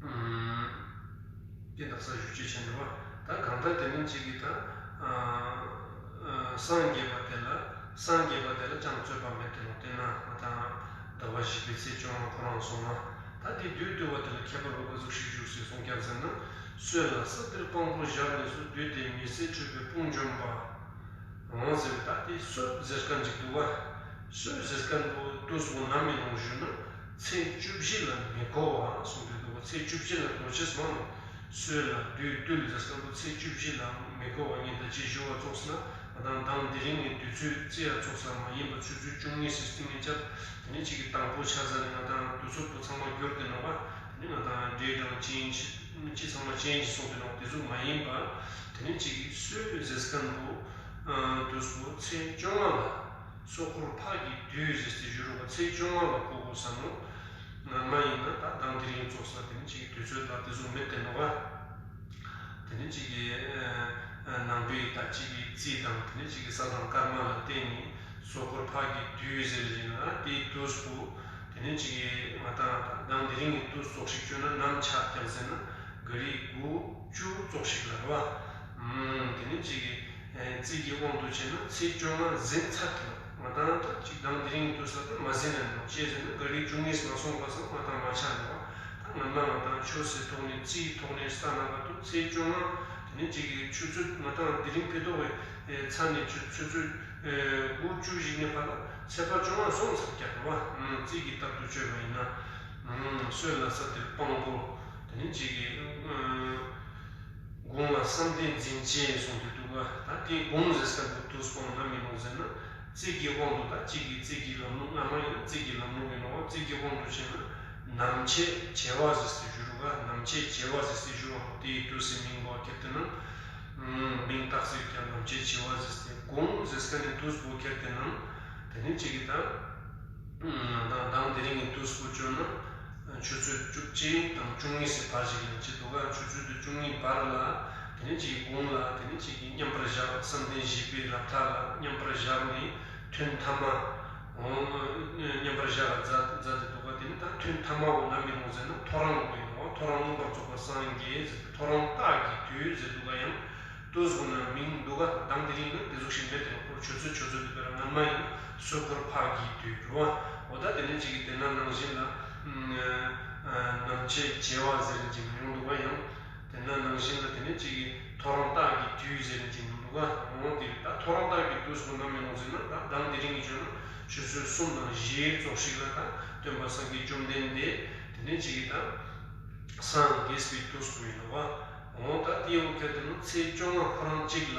ཨམ། དེ་དག་ས་ཞུ་ཅེས་བྱས་འདུག་བ། ད་གང་ལྟར་དེ་ནས་གཅིག་གིས་ད་ཨ། ཨ། སངས་རྒྱས་པ་དེ་ལ་སངས་རྒྱས་པ་དེ་ལ་ཅང་རྩོད་པ་མེད་དེ་ནོ། དེ་ན་ང་དང་ཟླ་བ་བཞི་པའི་ཚེས་བཅོ་ལྔ་ཁོ་རང་སོང་ན། ད་དེ་བདུད་བཏུལ་བ་དེ་ལ་ཁྱད་པར་བ་ག་ཟུག་ཞིག་བཞུགས་སའི་གསུང་རྒྱབ་ཟེར་ན། སྲོད་ལ་ས་འདིར་དཔང་པོ་བཞག་ནས་སུ། བདུད་དེ་མི་བཟད་འཁྲུད་པའི་དཔུང་འཇོམས་པ། འོང་ཟེར་བའི་ད་དེ་སྲོད་ཟེར་མཁན་ཅིག་འདུག་བ། སྲོད་ཟེར་མཁན་པོ་དུས་པོ་ནམ་ཡིན་ནོ་ཞུ་ན། ཚེས་བཅུ་བཞི་ལ་མི་གོ་བ་གསུངས་ཏེ་འདུག་བ། ཚེས་བཅུ་བཞི་ལ་གོ་ཆེས་མང་ནོ། སྲོད་ལ་བདུད་བཏུལ་ཟེར་མཁན་པོ་ཚེས་བཅུ་བཞི་ལ་མི་གོ་བ་ཉིན་ད་ཅི་ཞུ་བ་ཙོགས་ན། ང་དང་མདང་དེ་རིང་གི་དུས་ཚོད་རྩི་ཡ་ཙོགས་ས་མ་ཡིན་པ་ཆུ་ཚོད་བཅུ་གཉིས་སི་སྟེང་ནས་བཅར། དེ་ནས་གཅིག་གི་དང་པོ་ཆ་ཚང་ནས་ང་དང་དུས་ཚོད་པོ་ཚང་མ་འགྱུར་ཏེ་ནོ་བ། དེ་ནས་ང་དང་འདྲེ་དང་ཅན་ཅི་ཅི་ཚང་མ་ཅན་ཅི་གསུངས་ཏེ་ནོ་དེ་ཚོ་མ་ཡིན་པ། དེ་ནས་གཅིག་གི་སྲོད་ཟེར་མཁན་པོ་དུས་པོ་ཚེས་བཅོ་ལྔ་ལ། སོ་འཁོར་ཕག་གི་དུས་ཟེར་ཏེ་ཞུ་རུ་བ་ཚེས་བཅོ་ལྔ་ལ་གོ་དགོས་ས་ནོ། ང་མ་ཡིན་ན་ད་མདང་དེ་རིང་ཙོགས་ས་དེ་ནི་གཅིག་གི་དུས་ཚོད་ལ་དེ་ཚོ་མེད་དེ་ནོ་བ། དེ་ནི་གཅིག་གི་ཨ། ནང་པའི་ད་གཅིག་གི་རྩིས་དང་དེ་ནི་གཅིག་གི་ས་དང་སྐར་མ་ལ་བརྟེན་ནས་སོ་འཁོར་ཕག་གི་དུས་ཟེར་བཞིན་ལ་དེའི་དུས་སུ་དེ་ནི་གཅིག་གི་ང་དང་ད་མདང་དེ་རིང་གི་དུས་ཙོགས་ཤིག་བཅོས་ན་ནམ་ཆགས་ཀྱང་ཟེར་ན་ག་རི་དགུ་བཅུ་ཙོགས་ཤིག་ལ་རེད་བ། དེ་ནི་གཅིག་གི་རྩིས་ཀྱི་དབང་དུ་བྱས་ན་ཚེས་བཅོ་ལྔ་ཟིན་ཚར་ཐུབ། ང་དང་ད་ཅིག་དང་དེ་རིང་དུས་ས་དེ་མ་ཟིན་ནས་ནོ་ཅེས་ཟེར་ན་ག་རི་བཅུ་གཉིས་མ་སོང་བ་སང་ང་དང་མ་ཆགས་ནོ། ད་ང་དང་ང་དང་ཆོས་སའི་ཐོག་ནས་རྩིས་ཐོག་ནས་ལྟ་ན་ག་ཏུ་ཚེས་བཅོ་ལྔ་དེ་ནི་གཅིག་གི་ཆུ་ཚོད་ང་དང་དེ་རིང་ཕེ་ཏོག་གི་ཚ་ནས་ཆུ་ཆུ་ཚོད་དགུ་བཅུ་ཞིག་ནས་ཕར་ལ་ཚེས་པ་བཅོ་ལྔ་སོང་ཚར་ཀྱག་རེད་བ། རྩིས་ཀྱི་ལྟར་དུ་བཅོས་པ་ཡིན་ན་སྲོད་ལ་ས་དེར་དཔང་པོ་དེ་ནི་གཅིག་གི་དགུང་ལ་བསམ་གཏན་འཛིན་བྱེད་གསུངས་ཏེ་འདུག་ག་ད་དེའི་དགུང་ཟེར་ས་གི་དུས་སྤོང་ན་མི་ལོང་ཟེར་ན། རྩིས་ཀྱི་དབང་དུ་ད་གཅིག་གི་རྩིས་ཀྱི་ལམ་ལུགས་སྔ་མ་ཡིན་ན་རྩིས་ཀྱི་ལམ་ལུགས་ཡིན་ནོ། རྩིས་ཀྱི་དབང་དུ་བྱས་ན་ནམ་ཕྱེད་བྱེ་བ་ཟེར་སྲིད་ཞུ་རུ་ག་ནམ་ཕྱེད་བྱེ་བ་ཟེར་སྲིད་ཞུ་བ་དེའི་དུས་སུ་མིང་བ་ཁྱེར་ཏེ་ན། མིང་བཏགས་སྲིད་ཀྱང་ནམ་ཕྱེད་བྱེ་བ་ཟེར་སྲིད་དགུང་ཟེར་ས་ནི་དུས་སྤོ་ཁྱེར་ཏེ་ན། དེ་ནི་གཅིག་གི་ད། ང་དང་མདང་དེ་རིང་གི་དུས་སུ་བཅོས་ན། ཆུ་ཚོད་བཅུ་གཅིག་དང་བཅུ་གཉིས་སི་བར་ཞིག་ལ་བྱེད་འདུག་ག་ཆུ་ཚོད་དེ་བཅུ་གཉིས་བར་ལ་དེ་ནས་གཅིག་དགུང་ལ་དེ་ནས་གཅིག་གི་མཉམ་པར་བཞག་བསམ་གཏན་བཞི་པའི་རབ་མཐའ་ལ་མཉམ་པར་བཞག་ནས་ཐུན་མཐའ་མ་འོང་མཉམ་པར་བཞག་ལ་མཛད་མཛད་དེ་འདུག་ག་དེ་ནས་ད་ཐུན་མཐའ་མ་འོ་ན་མི་རུང་ཟེར་ན་ཐོ་རངས་འོ་ཡིན་ནོ། ཐོ་རངས་མངོན་པར་རྫོགས་པ་སངས་རྒྱས་ཟེར་ཐོ་རངས་རྟགས་ཀྱི་དུས་ཟེར་འདུག་ག་ཡང་། དུས་སུ་ན་མིང་འདུག་ག་དང་དེ་རིང་ན་དེ་ཟུག་ཤིག་མེད་དེ་ཁོ་ཆུ་ཚོད་ཆུ་ཚོད་དེ་བེར་ངན་མ་ཡིན་སོ་འཁོར་ཕག་གི་དུས་རུ་བ། འོ་ད་དེ་ནས་གཅིག་གི་དེ་ན་ནང་བཞིན་ལ་ནམ་ཕྱེད་བྱེ་བ་ཟེར་གྱི་མི་ཡོང་འདུག་ག་ཡང་དེ་ན་ནང་བཞིན་ལ་དེ་ནས་གཅིག་གི་ཐོ་རངས་རྟགས་ཀྱི་དུས་ཟེར་གྱི་མི་འདུག་ག་འོ་དེ་ད་ཐོ་རངས་རྟགས་ཀྱི་དུས་སུ་ན་མི་ནང་བཞིན་ན་ད་དང་དེ་རིང་གི་ཆོས་ན་ཆུ་ཚོད་གསུམ་དང་བཞིའི་ཙོགས་ཤིག་ལ་ད་སྟོན་པ་སངས་རྒྱས་བཅོམ་ལྡན་འདས་དེ་ནས་གཅིག་གི་ད། སངས་རྒྱས་པའི་དུས་སུ་ཡིན་ནོ། འོ་ད་དེའི་འོ་ཁྱེར་ཏེ་ན་ཚེས་བཅོ་ལྔ་ཁོ་རང་གཅིག་ལ་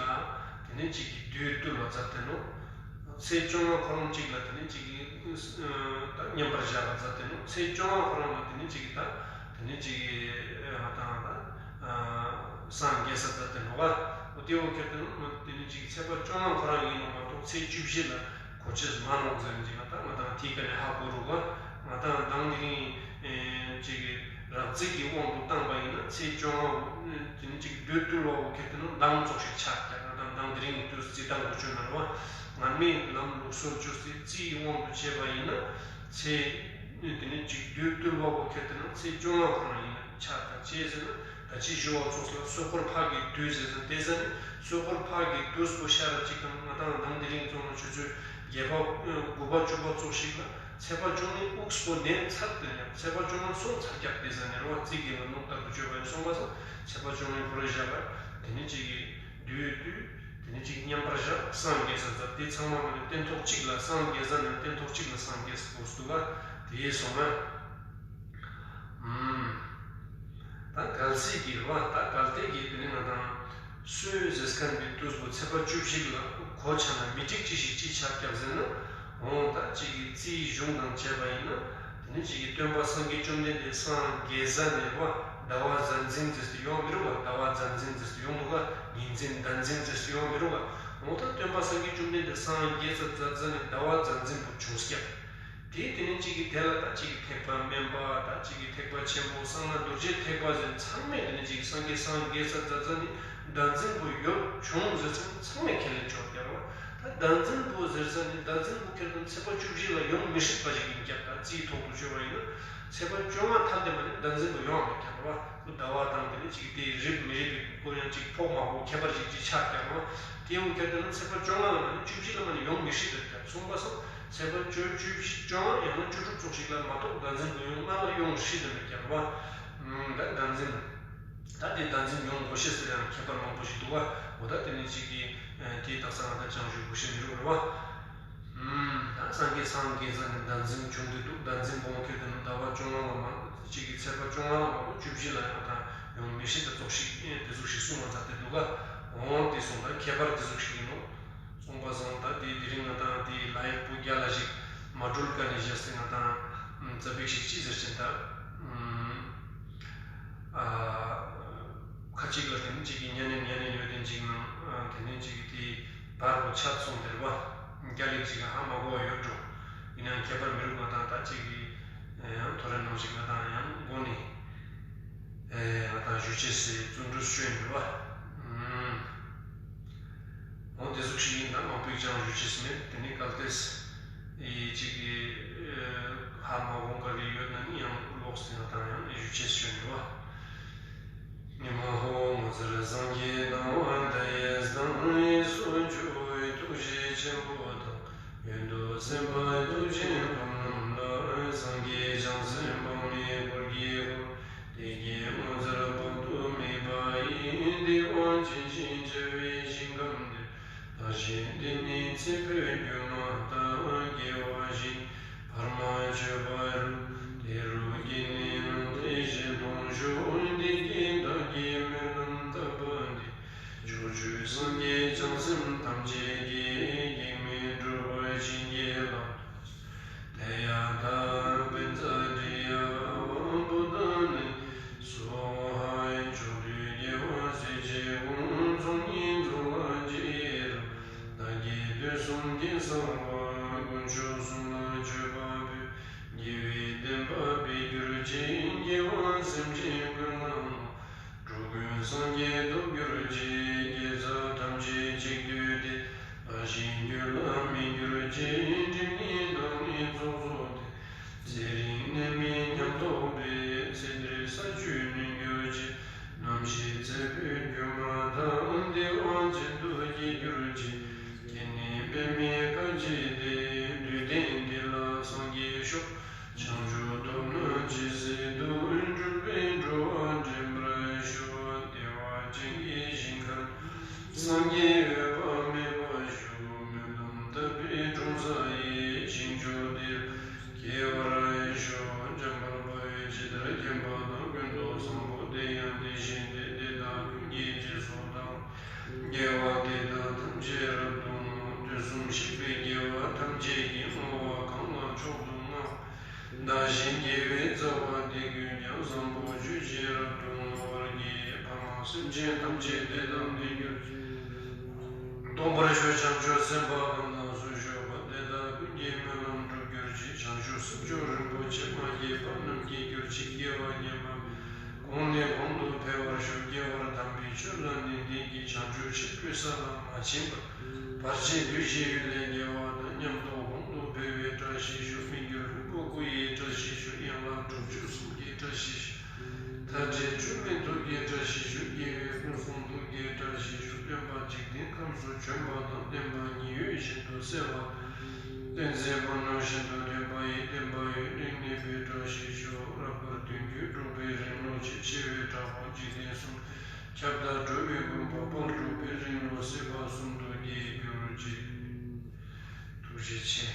དེ་ནས་གཅིག་གི་བདུད་བཏུལ་བ་མཛད་དེ་ནོ། ཚེས་བཅོ་ལྔ་ཁོ་རང་གཅིག་ལ་དེ་ནས་གཅིག་གི་ད་མཉམ་པར་བཞག་པ་མཛད་དེ་ནོ། ཚེས་བཅོ་ལྔ་ཁོ་རང་ལ་དེ་ནས་གཅིག་གི་ད་དེ་ནས་གཅིག་གི་ད་ད་སངས་རྒྱས་ས་མཛད་དེ་ནོ། འོ་དེའི་འོ་ཁྱེར་ཏེ་ན་དེ་ནས་གཅིག་ཚེས་པ་བཅོ་ལྔ་ཁོ་རང་ཡིན་ནོ་མ་གཏོགས་ཚེས་བཅུ་བཞི་ལ་གོ་ཆེས་མ་ནོག་ཟེར་གྱི་ང་ད་ང་དང་དེའི་ཀ་ནས་ཧ་གོ་རུ་ག་ང་དང་མདང་དེ་རིང་གཅིག་གི་རབ་རྩིས་ཀྱི་དབང་དུ་བཏང་པ་ཡིན་ན་ཚེས་བཅོ་ལྔ་དེ་ནི་གཅིག་བདུད་བཏུལ་བའོ་ཁྱེར་ཏེ་ན་མདང་ཙོགས་ཤིག་ཆགས་ཀྱང་ང་དང་མདང་དེ་རིང་གི་དུས་རྩིས་སྟངས་དུ་བཅོས་ན་རེད་བ། ངར་མའི་ལམ་ལུགས་སྲོལ་བཅོས་སའི་རྩིས་ཀྱི་དབང་དུ་བྱས་པ་ཡིན་ན་ཚེས་དེ་ནི་གཅིག་བདུད་བཏུལ་བའོ་ཁྱེར་ཏེ་ན་ཚེས་བཅོ་ལྔ་ཁོ་ན་ཡིན་ན་ཆགས་ཀྱང་ཅེས་ཟེར་ན། ད་ཅི་ཞུ་བ་ཚོགས་ལ་སོ་འཁོར་ཕག་གི་དུས་ཟེར་ཟེར་དེ་ཟེར་ནས་སོ་འཁོར་ཕག་གི་དུས་པོ་ཤར་གཅིག་དང་ང་དང་དང་དེ་རིང་ཚོགས་ན་ཆུ་ཚོད་བརྒྱད་པ་དགུ་པ་བཅུ་པ་ཚོགས་ཤིག་ལ་ཚེས་པ་བཅོ་ལྔའི་དབུགས་པོ་ནན་ཚར་དེ་ནས་ཚེས་པ་བཅོ་ལྔ་སོང་ཚར་ཀྱག་དེ་ཟེར་ནས་རེ་བ་རྩིས་ཀྱི་ལ་ནོག་ལྟར་དུ་བརྗོད་པ་ཡིན་སོང་པ་སང་ཚེས་པ་བཅོ་ལྔའི་བུ་ར་བཞག་པ་དེ་ནས་གཅིག་གི་དུས་དུས་དེ་ནས་གཅིག་མཉམ་པར་བཞག་སངས་རྒྱས་ས་ཟེར་དེ་ཚང་མ་མ་ནས་སྟན་ཐོག་གཅིག་ལ་སངས་རྒྱས་ས་ནས་སྟན་ཐོག་གཅིག་ལ་སངས་རྒྱས་ས་དགོས་སུ་འདུག་ག་དེ་སོང་ན། ད་གལ་སྲིད་ཀྱི་རེད་བ། ད་གལ་ཏེ་གི་དེ་ནི་ང་དང་སྲོལ་ཟེར་མཁན་པའི་དུས་སུ་ཚེས་པ་བཅུ་བཞི་ལ་གོ་ཆ་ན་མི་འགྲིག་ཅི་ཞིག་ཅི་ཆགས་ཀྱང་ཟེར་ན། འོང་ད་གཅིག་གི་རྩིས་གཞུང་དང་བྱས་པ་ཡིན་ན། དེ་ནི་གཅིག་གི་སྟོན་པ་སངས་རྒྱས་བཅོམ་ལྡན་འདས་སངས་རྒྱས་ས་ནས་རེད་བ། ཟླ་བ་གཟའ་འཛིན་ཟེར་དུ་ཡོང་མི་རུང་བ། ཟླ་བ་གཟའ་འཛིན་ཟེར་དུ་ཡོང་འདུག་ག་ཉི་འཛིན་ཟླ་འཛིན་ཟེར་དུ་ཡོང་མི་རུང་བ། འོང་ད་སྟོན་པ་སངས་རྒྱས་བཅོམ་ལྡན་འདས་སངས་རྒྱས་ས་གཟའ་གཟའ་ནས་ཟླ་བ་གཟའ་འཛིན་པོ་བྱུང་སྐྱབས། དེ་དེ་ནས་གཅིག་གིས་དེ་ལ་ད་གཅིག་གིས་ཐེག་པ་དམན་པ། ད་གཅིག་གིས་ཐེག་པ་ཆེན་པོ། གསང་སྔགས་རྡོ་རྗེ་ཐེག་པ་ཟེར། ཚང་མས་དེ་ནས་གཅིག་གིས་སངས་རྒྱས་སངས་རྒྱས་ས་གཟའ་གཟའ་ནི་ཟླ་འཛིན་པོ་ཡོད་བྱུང་ཟེར་ཚང་མས་ཁས་ལེན་ཆོག་ཀྱང་རེད་བ། ད་ཟླ་འཛིན་པོ་ཟེར་ས་ནི་ཟླ་འཛིན་པོ་ཁྱེར་དང་ཚེས་པ་བཅུ་བཞི་ལ་ཡོང་མི་སྲིད་པ་ཞིག་ཡིན་ཀྱང་། ད་རྩིས་ཐོག་ཏུ་བརྗོད་པ་ཡིན་ན་ཚེས་པ་བཅོ་ལྔ་ཐམ་དེ་མ་ནི་ཟླ་འཛིན་པོ་ཡོང་མེད་ཀྱང་རེད་བ། ཁོ་ཟླ་བ་དང་དེ་ནས་གཅིག་དེ་རིགས་མི་རིགས་པའི་སྐོར་ཡང་གཅིག་ཕོག་མ་ཕོག་ཁྱད་པར་ཞིག་ཅིག་ཆགས་ཀྱང་རེད་བ། དེ་ཡང་ཁྱེར་དང་ཚེས་པ་བཅོ་ལྔ་ལ་མ་ནི་བཅུ་བཞི་ལ་མ་ནི་ཡོང་མི་སྲིད་པ་ཀྱང་གསུངས་པ་སོང་། ཚེས་པ་བཅུ་བཅུ་བཅོ་ལྔ་ཡང་ན་བཅུ་དྲུག་ཙམ་ཞིག་ལ་མ་གཏོགས་ཟླ་འཛིན་པོ་ཡང་སྔ་ལ་ཡོང་སྲིད་དེ་མེད་ཀྱང་རེད་བ། ད་ཟླ་འཛིན། ད་དེ་ཟླ་འཛིན་ཡོང་དགོས་ཤེས་ཟེར་ཡང་ཁྱད་པར་མང་པོ་ཞིག་འདུག་བ། འོ་ད་དེ་ནི་གཅིག་གིས་དེའི་དག་ས་ང་ད་ཅང་ཞུ་དགོས་ཤེས་མི་འདུག་རེད་བ། ད་སངས་རྒྱས་སངས་རྒྱས་ས་ནས་ཟླ་འཛིན་བྱུང་གི་འདུག་ཟླ་འཛིན་བོང་ཁྱེར་དེ་ནི་ཟླ་བ་བཅོ་ལྔ་ལ་མ་གཅིག་གིས་ཚེས་པ་བཅོ་ལྔ་ལ་མ་གཏོགས་བཅུ་བཞི་ལ་ཡང་ད་ཡོང་མི་སྲིད་པ་ཙོགས་ཤིག་དེ་ཟུག་ཞིག་གསུངས་པ་ཙག་དེ་འདུག་ག་འོང་དེ་སོང་ད་ཁྱད་པར་དེ་ཟུག་ཞིག་ཡིན་ནོ། གསུངས་པ་སོང་ད་དེ་དེ་རིང་ང་དང་དེ་ལ་ཡག་པོ་རྒྱ་ལ་ཞིག་མ་གྲུལ་ཀ་ནས་བཞག་སྟེ་ང་དང་རྩ་བིག་ཞིག་ཅི་ཟེར་ཅན་ད། ཁ་ཅིག་ལ་དེ་ནི་གཅིག་གིས་ཉན་ནས་ཉན་ནས་ཡོད་དེ་གཅིག་ནང་དེ་ནི་གཅིག་གིས་དེ་བར་དུ་ཆད་སོང་དེ་རེད་བ། རྒྱ་ལེགས་གཅིག་གིས་ཧ་མ་གོ་བ་ཡོད་འགྲོ། ཡིན་ནའང་ཁྱད་པར་མི་རུང་ང་དང་ད་གཅིག་གིས་ཡང་ཐོ་རེ་ནང་བཞིན་ང་དང་ཡང་མགོ་ནས་ང་དང་ཞུ་ཅེས་སི་བརྩོན་འགྲུས་བསྐྱོན་ཡོད་བ། འོ་དེ་ཟུག་ཞིག་ཡིན་ན་མང་པོས་ཀྱང་ཞུ་ཅེས་མེད། དེ་ནི་གལ་ཏེ་ཡི་གཅིག་གིས་ཧ་མ་གོ་ག་རེ་ཡོད་ན་ནི་ཡང་ལོགས་ཟིན་ན་དང་ཡང་ཞུ་ཅེས་བྱོན་ཡོད་བ། ཉི་མ་ཧོ། ངོ་མཚར་སངས་རྒྱས་དང་མཐའ་ཡས་དང་། གཡས་སུ་འཇུག་པའི་ཐུགས་རྗེ་ཆེན་པོ་དང་། གཡོན་དུ་སེམས་དཔའ་ཐུགས་ཆེན་ཁམས་རྣམས་ལ། སངས་རྒྱས་བྱང་སེམས་དཔག་མེད་འཁོར་གྱིས་བསྐོར། དེ་སྐད་ངོ་མཚར་དཔག་ཏུ་མེད་པ་ཡི། འདི་བ་ཇི་བཞིན་བྱ་བའི་ཞིང་ཁམས་འདིར། བདག་གཞན་བདེན་མེད་ཚེ་འཕོས་སྒྱུ་མ་ལྟ། སྐྱེ་བ་གཞན་བར་མ་ཆོད་པ་རུ། དེ་རུ་སྐྱེས་ནས་ནམ་མཁའི་གཞན་དོན་ཤོག་འདི་སྐད་བདག་གིས་སྨོན་ལམ་བཏབ་པ་འདི། ཕྱོགས་བཅུའི་སངས་རྒྱས་བྱང་སེམས་ཐམས་ཅད་ཀྱིས། གེགས་མེད་སྒྲུབ་པར་བྱིན་གྱིས་བརླབ་ཏུ་གསོལ། ཏདྱ་ཐཱ། པཉྩ་དྲི་ཡ་ཝ་བོ་དྷ་ནི་སྭཱ་ཧཱ། ཕྱོགས་དུས་རྒྱལ་བ་སྲས་བཅས་དགོངས། ཚོགས་གཉིས་རྫོགས་ལ་རྗེས་རབ། བདག་གིས་དུས་གསུམ་དཀྱིལ་གསང་བ། དཀོན་མཆོག་གསུམ་ལ་མཆོད་པ་ཕུལ། དགེ་བའི་བསྟན་པ་འཕེལ་གྱུར་ཅིག་དགེ་བ་སེམས་ཅན་ཀུན་ལ་བསྔོ། འགྲོ་ཀུན་སངས་རྒྱས་ཐོབ་གྱུར་ཅིག་དགེ་རྩ་ཐམས་ཅད་གཅིག་བསྡུས་ཏེ། བདག་གཞན་རྒྱུད་ལ་སྨིན་གྱུར་ཅིག་སྒྲིབ་གཉིས་དག་ནི་ཚོགས་རྫོགས་ཏེ། ཚེ་རིང་ནད་མེད་ཉམས་རྟོགས་པའི། ཚེ་འདིར་ས་བཅུད་ནོན་གྱུར་ཅིག་རྣམ་ཤེས་ཚེ་འཕོས་སྒྱུ་མ་ལྟ། བདེ་བ་ཅན་དུ་སྐྱེ་གྱུར་ཅིག་སྐྱེས་ནས་པདྨའི་ཁ་ཕྱེ་སྟེ། འདུལ་བསྟན་འདི་ལ་སངས་རྒྱས་ཤོག་བྱང་ཆུབ་ཐོབ་ན་ཇི་སྲིད་དུ། འགྲུབ་པའི་འགྲོ་བ་འདྲེན་པར་ཤོག་བདེ་བ་ཅན་གྱི་ཞིང་ཁམས། སངས་རྒྱས་འོད་དཔག་མེད་པ་བཞུགས། སྨོན་ལམ་བཏབ་པའི་འབྲོང་བཟའ་ཡི། ཞིང་མཆོག་འདིར་སྐྱེ་བར་ཤོག་འཇམ་དཔལ་དཔའ་བོས་ཇི་ལྟར་མཁྱེན་པ་དང་། ཀུན་ཏུ་བཟང་པོ་དེ་ཡང་དེ་བཞིན་ཏེ། དེ་དག་ཀུན་གྱི་རྗེས་སུ་བདག་དགེ་བ་འདི་དག་ཐམས་ཅད་རབ་ཏུ་བསྔོ། དུས་གསུམ་གཤེགས་པའི་རྒྱལ་བ་ཐམས་ཅད་ཀྱིས། བསྔོ་བ་གང་ལ་མཆོག་ཏུ་བསྔགས། བདག་གཞན་དགེ་བའི་རྩ་བ་འདི་ཀུན་ཀྱང་། བཟང་པོ་སྤྱོད་ཕྱིར་རབ་ཏུ་བསྔོ་བར་བགྱི། ཕ་མ་སེམས་ཅན་ཐམས་ཅད་བདེ་དང་ལྡན་གྱུར་ཅིག་སྟོན་པར་ཤོག་བྱང་ཆུབ་སེམས་དཔའ་རྣམས་ལ་སུ་ཞོག་པ། དེ་དག་ཀུན་གྱི་སྨོན་ལམ་འགྲུབ་གྱུར་ཅིག་བྱང་ཆུབ་སེམས་མཆོག་རིན་པོ་ཆེ་མ་སྐྱེས་པ་རྣམས་སྐྱེ་གྱུར་ཅིག་སྐྱེ་བ་ངན་པ་གོང་ནས་གོང་དུ་འཕེལ་བར་ཤོག་སྐྱེ་བར་དམ་པའི་ཆོས་ལ་ནན་ཏན་གྱིས། བྱང་ཆུབ་ཕྱིར་སྤྱོད་ས་ལ་མ་ཕྱིན་པར། བར་ཆད་སྡུད་བྱེད་ཡུལ་ལས་རྒྱལ་བ་དང་། ཉམས་རྟོགས་གོང་དུ་འཕེལ་བའི་བཀྲ་ཤིས་ཤོག་སྨིན་གྱུར་ལྷུན་པོ་སྐུ་ཡི་བཀྲ་ཤིས་ཤོག་ཡན་ལག་དྲུག་ཅུ་གསུམ་གྱི་བཀྲ་ཤིས་ཤོག་མཐའ་བྲལ་འཁྲུལ་མེད་ཐུགས་ཀྱི་བཀྲ་ཤིས་ཤོག་རྒྱལ་བའི་ཕུན་སུམ་ཚོགས་པའི་བཀྲ་ཤིས་ཤོག་སྟོན་པ་འཇིག་རྟེན་ཁམས་སུ་བྱོན་པ་དང་། བསྟན་པ་ཉི་འོད་བཞིན་དུ་གསལ་བ་དང་། བསྟན་འཛིན་སྤུ་ན་ཤིང་དུ་ཐོན་པ་ཡི། བསྟན་པ་ཡུན་རིང་གནས་པའི་བཀྲ་ཤིས་ཤོག་རབ་དཀར་དོན་བརྒྱུད་འབྲུག་པའི་རིང་ལུགས་ཆེ། ཆེ་བའི་གྲགས་པ་འཇིག་རྟེན་གསུམ། ཁྱབ་བདག་འགྲོ་བའི་མགོན་པོ་དཔལ་འབྲུག་པའི་རིང་ལུགས་སྲིད་པ་གསུམ་དུ་རྒྱས་གྱུར་ཅིག་ཐུགས་རྗེ་ཆེ།